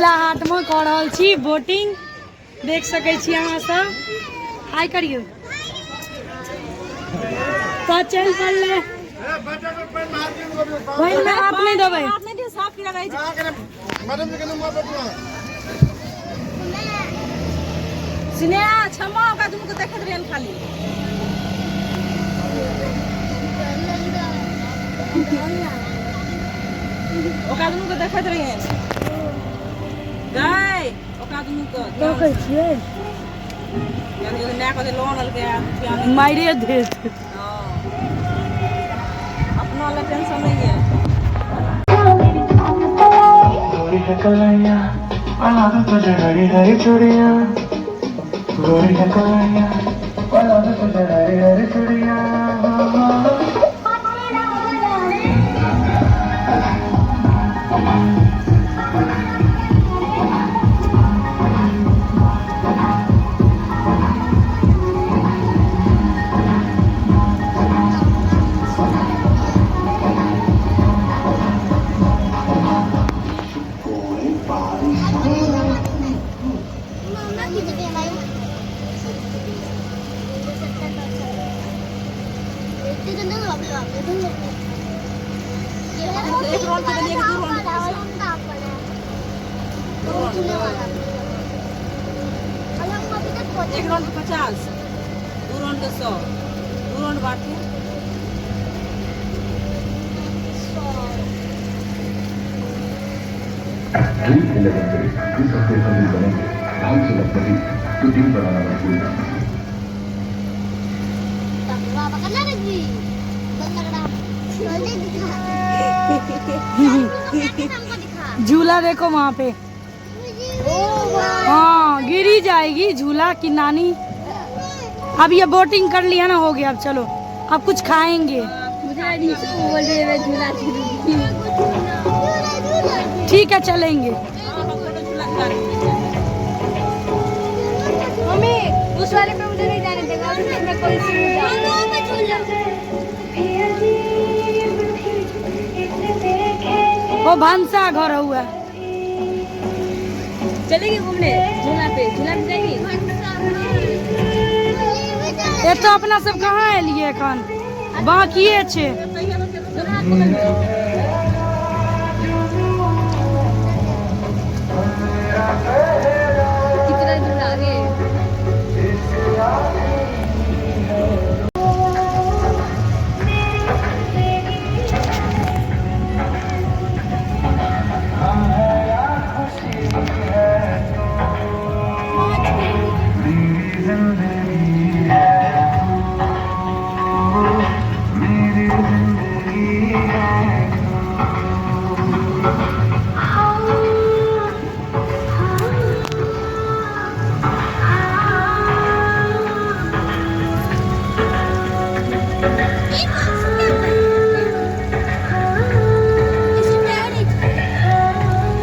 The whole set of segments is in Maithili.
मिथिला हाट में कऽ रहल छी बोटिंग। देख सकै छी अहाँ सब। हाय करियौ तऽ चलि पड़लै। पानिमे हाथ नहि देबै। स्नेहा क्षमा ओकरा दुनू के देखैत रहियन खाली। ओकरा दुनू के देखैत रहियन गै, ओकरा दुनू के देखै छियै। माय कहतै लोन लेलकै। मारिए देत। अपना लए टेंशन नहीं है। गोरी है कलैया, बना दूं तुझे हरी हरी चूड़ियां। गोरी है कलैया, बना दूं तुझे हरी हरी चूड़ियां। एक राउंड के देलियै कि दू राउंड के पैसा? एक राउंड के 50, दू राउंड के 100, दू राउंड बाकी। ड्रीम इलेवन पे इस हफ्ते हम भी बनेंगे 250 लखपति, तो टीम बनाना मत भूलना। झूला देखो वहाँ पे। हाँ गिरी जाएगी झूला की नानी। अब ये बोटिंग कर लिया ना, हो गया। अब चलो अब कुछ खाएंगे। ठीक है चलेंगे। मम्मी उस वाले पे मुझे नहीं जाने देगा, मैं कोई सी नहीं जाऊंगी। वो भंसा घर हुआ। चलेगी घूमने झूला पे? झूला पे जाएगी? ये तो अपना सब कहाँ एलिए एखन बाकिए छे। कितना दूर आगे। मेरी जिंदगी है तू, मेरी जिंदगी है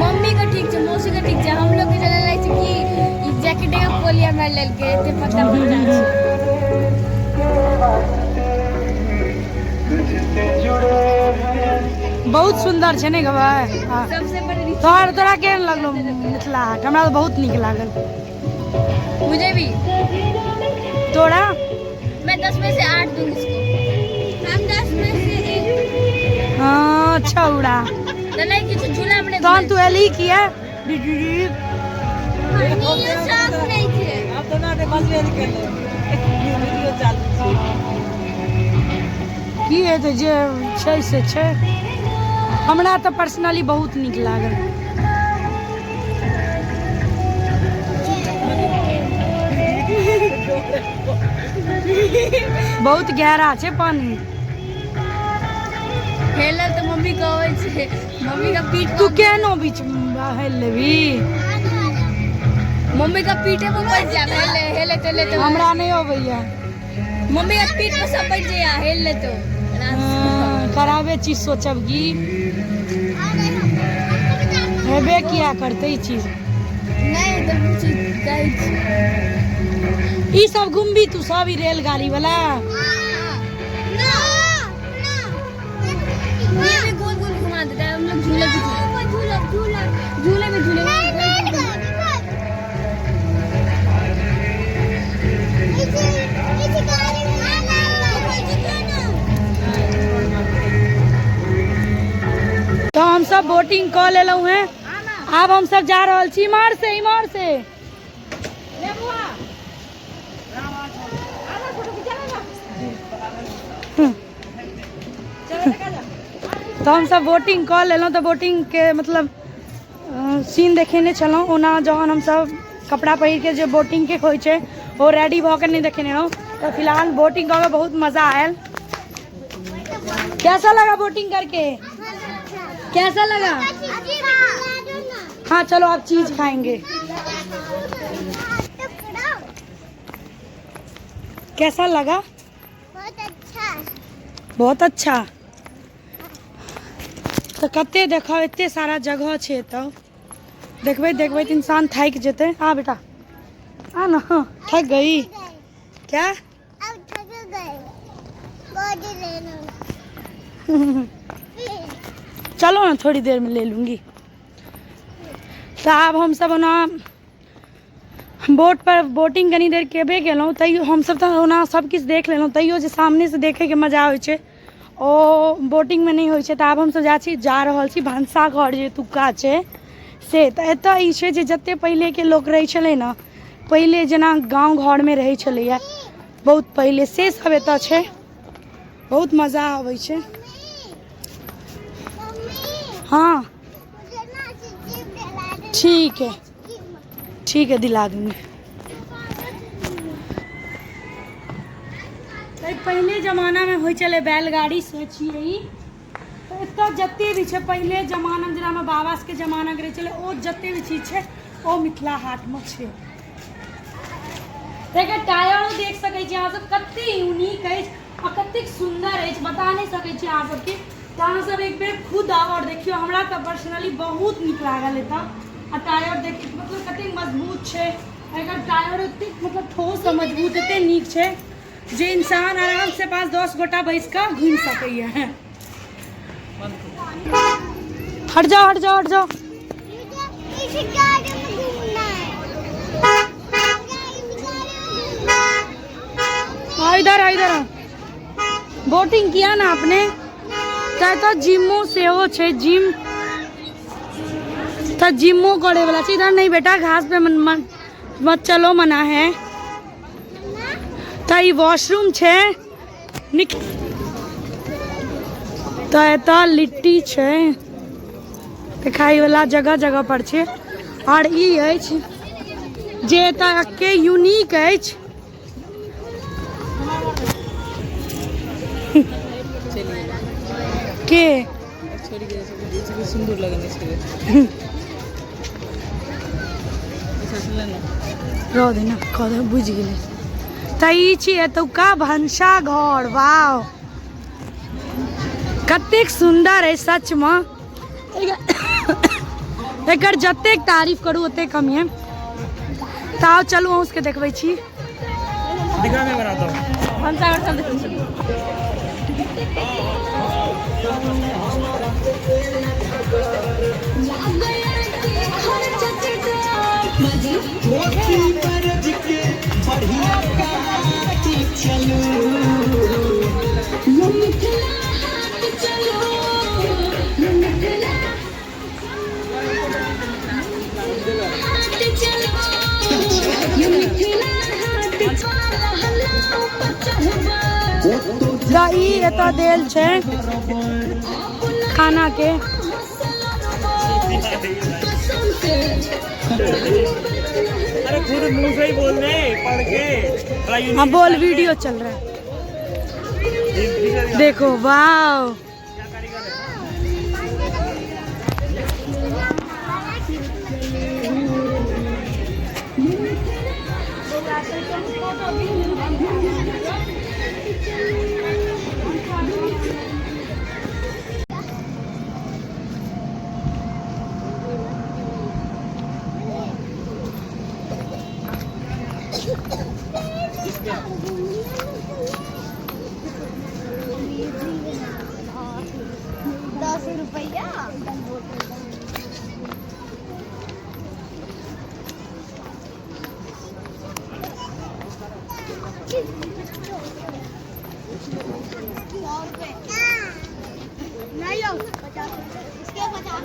मम्मी के ठीक छै, मौसी के ठीक छै, हम लोग के चले लागै छै कि ई जैकेट के पोलिया मारि लेलकै, एते पतला पतला छै। तुझसे जुड़े हैं। बहुत सुंदर छै ने गबै? हाँ। सबसे बड़ी तोहर तोरा केहन लगलो मिथिला हाट? हमरा तऽ बहुत नीक लागल। मुझे भी। तोरा? मैं 10 में से 8 दूंगी इसको। हम 10 में से 1। हाँ छौड़ा। तो नहीं किछु झूला में नहीं। तहन तू एली किया? साफ नहीं छै। आब तो ना बजबे नहि केलै, वीडियो चालू छै। की हेतै, जे छै से छै। हमरा तऽ पर्सनली बहुत नीक लागल। बहुत गहरा छै पानी। हेलल तऽ मम्मी कहै छै, मम्मी का पीठ। तू केहनो बीच हेल लेबी? मम्मी का पीठे पर बैठ जा, हेले हेले चले तो। हमरा नहि अबैया। मम्मी का पीठ पर सब बैठ जाया, हेल ले तो। हाँ, खराबे चीज सोचब की हेबे किया करतै ई चीज। नहीं तो कुछ कहै छी। ई सब घुमबी तू सब ई रेलगाड़ी वाला? ये भी गोल गोल घुमा देता है। हम लोग झूले पे झूले, झूले पे झूले। सब बोटिंग कऽ लेलहुँ हेँ। आब हम सब जा रहल छी इम्हर से, इम्हर से। तऽ हमसब बोटिंग कऽ लेलहुँ। तऽ बोटिंगके मतलब सीन देखेने छलहुँ। ओना जहन हमसब कपड़ा पहिरके जे बोटिंगके होइ छै ओ रेडी भऽ के नहि देखेने रहौँ। तऽ फिलहाल बोटिंग कऽ के बहुत मजा आयल। कैसा लगा बोटिंग करके? कैसा लगा? हाँ चलो आप चीज खाएंगे। कैसा लगा? बहुत अच्छा। बहुत अच्छा। तऽ कते देखब, एते सारा जगह छै एतऽ, देखबै देखबै तऽ इंसान थाकि जेतै। आ बेटा आ ना, थक गई क्या? अब थक गए, गोदी लेना। चलो ना, थोड़ी देर में ले लूँगी। तऽ आब हमसब ओना बोट पर बोटिंग कनी देर केबे केलहुँ, तैयो हमसब तऽ ओना सब किछु देख लेलहुँ, तैयो जे सामनेसँ देखैके मजा होइ छै ओ बोटिंगमे नहि होइ छै। तऽ आब हमसब जा छी जा रहल छी भनसाघर जे एतुक्का छै से। तऽ एतऽ ई छै जे जते पहिलेके लोक रहै छलै ने, पहिले जेना गाँव घरमे रहै छलैए बहुत पहिले, से सब एतऽ छै। बहुत मजा अबै छै। हाँ ठीक है, ठीक है, दिला दूंगी। पहिले जमानामे होइ छलै बैलगाड़ी से छियै ई। तऽ एतऽ जते भी छै पहिले जमानामे, जेना हमर बाबा सबके जमानाके रहै छलै, ओ जते भी चीज छै ओ मिथिला हाटमे छै। एकर टायरो देख सकै छी अहाँ सब, कते यूनिक अछि आ कतेक सुन्दर अछि, बता नहि सकै छी अहाँ सबके। तऽ अहाँ सब एक बेर खुद आउ आओर देखियौ। हमरा तऽ पर्सनली बहुत नीक लागल एतऽ। आ टायर देखियौ, मतलब कतेक मजबूत छै एकर टायर, एतेक मतलब ठोस आ मजबूत, एते नीक छै जे इंसान आराम से 5-10 गोटा बैस कऽ घुमि सकैया। हट जाओ, हट जाओ, हट जाओ। इस गाड़ी में घूमना है। इस गाड़ी में घूमना है। आओ इधर, आओ इधर आओ। बोटिंग किया ना आपने? तऽ एतऽ जिमो सेहो छै, जिम तऽ जिमो करे वाला छै। इधर नहीं बेटा, घास पे मन, मन, मत चलो, मना है। तऽ ई वॉशरूम छै। निक तऽ एतऽ लिट्टी छै तऽ खाय वाला जगह जगह पर छै। आओर ई अछि जे एतऽ के यूनिक अछि। के सिंदूर लगेने छलै। रह देना, कह दे, बुझि गेलै। तऽ ई छी एतुका भनसा घर। वाह, कतेक सुन्दर अछि सचमे। एकर जतेक तारीफ करू ओतेक कम यऽ। तऽ आउ चलू, अहूँ सबके देखबै छी। भनसाघर सब देखै छी। तऽ ई एतऽ देल छै खाना के। अरे खुद मुंह से ही बोल रहे पढ़ के। हाँ बोल, वीडियो चल रहा है, देखो। वाओ, 10 रुपया। नहीं, 50 इसके 50।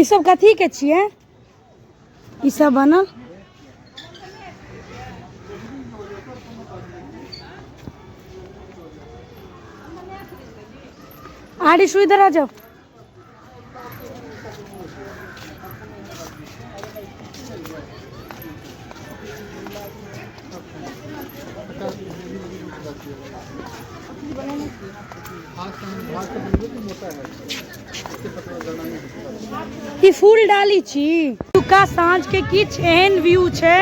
ई सब कथी के छियै? ई सब बनल आरिश इधर आ जाओ। ई फूल डाली छी। एतुका साँझ के किछु एहन व्यू छै।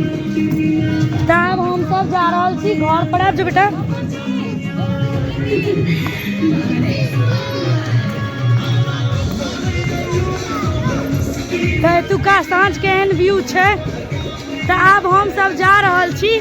तऽ आब हम सब जा रहल छी घर पर। आबि जाओ बेटा। तऽ एतुका साँझ के एहन व्यू छै। तऽ आब हम सब जा रहल छी